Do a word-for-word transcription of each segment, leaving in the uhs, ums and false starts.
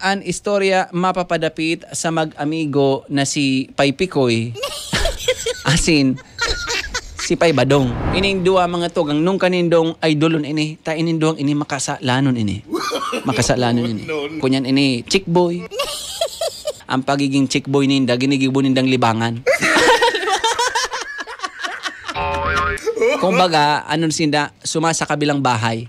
an istorya mapapadapit sa mag-amigo na si Pay Pikoy. Asin, si Pay Badong. Ining duwa mga tugang, nung kanindong idolon ini, ta ining duwang ini makasalanon ini. Makasalanon ini. Kunyan ini, chick boy. Ang pagiging chick boy ninda, ginigibo nindang libangan. Kumbaga, ano sinda, suma sa kabilang bahay.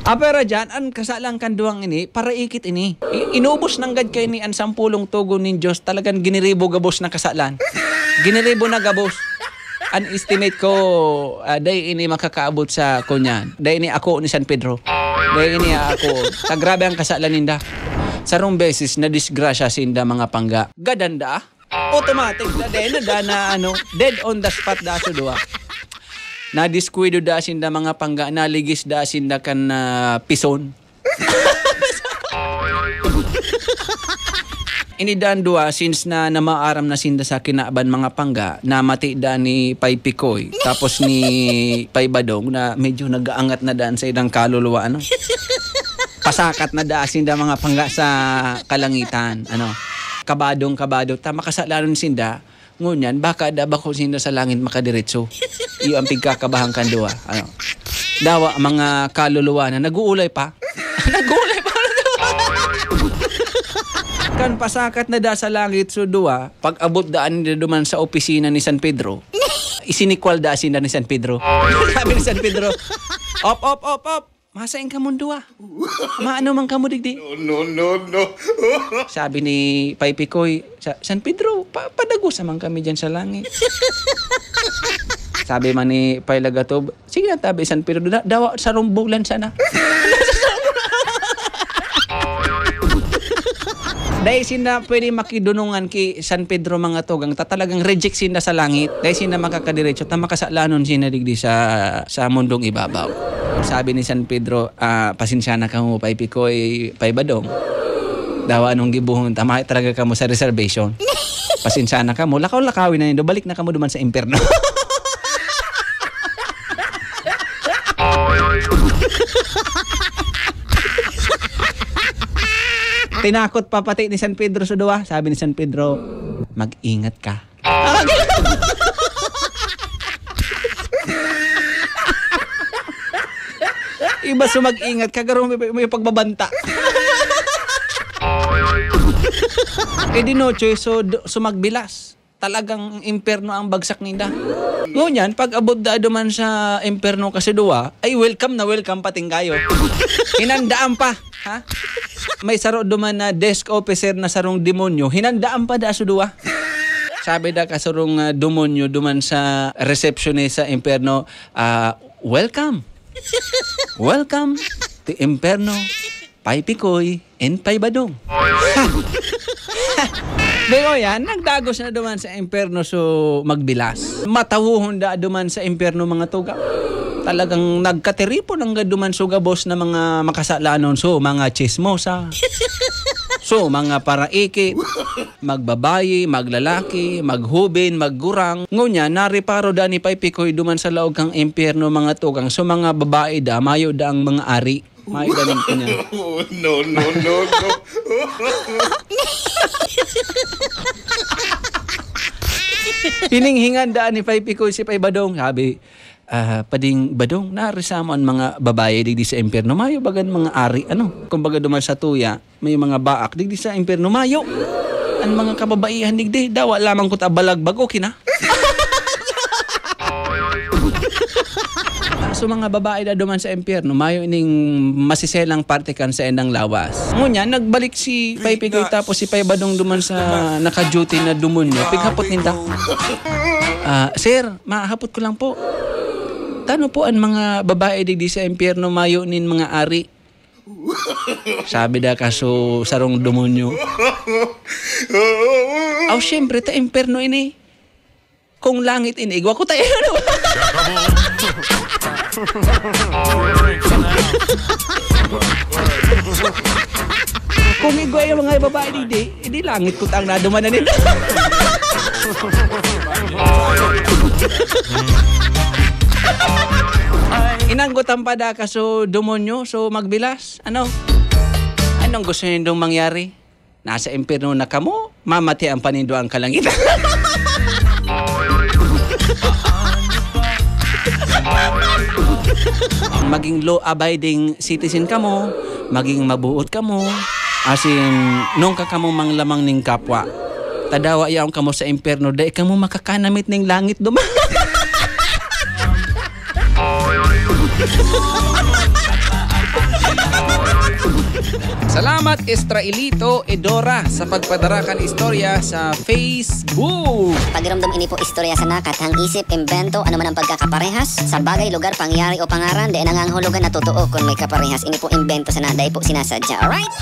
Ah, pero dyan, ang kasalan kan duwang ini, paraikit ini. I-, inubos nanggad kaini an sampulong tugon nin Diyos, talagang giniribo gabos na kasalan. Giniribo na gabos. An estimate ko, ah, dai ini makakaabot sa kunyan. Dai ini ako ni San Pedro. Dai ini ako. Ta grabe ang kasalan ninda. Sarong beses, nadisgrasya sinda mga pangga. Gadan da, ah. Automatic da, dai na da na, ano, dead on the spot da sa duwa. Nadiskuido da sinda mga pangga, naligis da sinda kan, ah, pison. Ini dan duwa, since na namaaram na sinda sa kinaban mga pangga, namati da ni Pay Pikoy, tapos ni Pay Badong na medyo nag-aangat na dan sa ilang kaluluwa, ano? Pasakat na da sinda mga pangga sa kalangitan, ano? Kabadong kabado, ta makasalanon sinda, ngunyan, baka da bako sinda sa langit makadiretso. Iyo ang pigkakabahan kan duwa, ano? Dawa, mga kaluluwa na, nag-uulay pa. Nag-uulay pa. Kan pasakat na da sa langit, so duwa, pag-abot daan nila duman sa opisina ni San Pedro, isinikwal da sinda ni San Pedro. Sabi ni San Pedro, "Op, op, op, op! Masain kamong duwa? Maano man kamo digdi?" No, no, no, no. Sabi ni Pay Pikoy, "Sa San Pedro, pa-, padagosa man kami diyan sa langit." Sabi man ni Pay Lagatob, "Sige na tabi, San Pedro, da-, dawa sa rumbulan sana." Dai sinda pwede makidunungan ki San Pedro mga tugang, ta talagang reject sinda sa langit. Dai sinda makakadiretso, ta makasalanon sinda digdi sa, sa mundong ibabaw. Sabi ni San Pedro, "Ah, pasensya na kamo, Pay Pikoy, Pay Badong. Dawa anong gibohon ta, mayo talaga kamo sa reservation. Pasensya na kamo, lakaw-lakawin na nindo, balik na kamo duman sa impyerno." Tinakot pa pati ni San Pedro sa duwa. Sabi ni San Pedro, "Mag-ingat ka." Iba sa mag-ingat ka, garo may, may pagbabanta. Eh, di noche, so, d-, so magbilas. Talagang impyerno ang bagsak ninda. Ngunyan, pag abot da duman sa impyerno kasi duwa, ay welcome na welcome pating kayo. Hinandaan pa, ha? May saro duman na desk officer na sarong demonyo, hinandaan pa da sa duwa. Sabi da kasurong, ah, demonyo duman sa receptionist sa impyerno, ah, "Welcome. Welcome to impyerno." Pay Pikoy, and Pay Badong. Di ko yan, nagdagos na duman sa impyerno so magbilas. Matawohon da duman sa impyerno mga tugang. Talagang nagkatiripon ang duman so gabos na mga makasalanon, so mga chismosa, so mga paraiki, magbabayi, maglalaki, maghubin, maggurang. Ngunyan, nareparo da ni Pay Pikoy duman sa laog kang impyerno mga tugang, so mga babae da, mayo da ang mga ari. May ganing ko niya. No, no, no, no. Hininghingan daan ni Pay Pikoy si Pay Badong. Sabi, "Ah, Pading Badong, nari sa amo an mga babae digdi sa impyerno. Mayo bagan mga ari, ano? Kumbaga duman sa tuya, may mga baak. Digdi sa impyerno, mayo. An mga kababaihan digdi, dawa lamang kuta balagbag, okay na." So, mga babae da duman sa impyerno, mayo ining masiselang parte kan sa endang lawas. Ngunyan, nagbalik si Pay Pigoy tapos si Pay Badong duman sa naka-duty na demonyo. Pighapot ninda, "Ah, sir, mahapot ko lang po. Tano po an mga babae digdi sa impyerno, mayo nin mga ari?" Sabi da kaso sarong demonyo, "Aw, siyempre, ta impyerno ini. Kung langit ini, igwa ko tayo." Kung igwa yung mga babae, di, di, di langit ko tang naduman na nila. Ang gutang pa da ka, so demonyo, so magbilas. Ano? Anong gusto nindong mangyari? Nasa impyerno na kamo, mamati ang panindoan kalangitan. Maging law-abiding citizen kamo, maging mabuot kamo, asin nung ka kamo manglamang ning kapwa. Tadawa yaon kamo sa impyerno, dai kamo makakanamit ning langit duman. Salamat, Estraelito Edora, sa pagpadara kan istorya sa Facebook. Pagiromdom, ini po istorya sana, kathang isip, imbento, ano man ang pagkakaparehas sa bagay, lugar, pangyayari o pangaran, dai nangangahulugan na totoo kun may kaparehas. Ini po imbento sana, dai po sinasadya. Alright?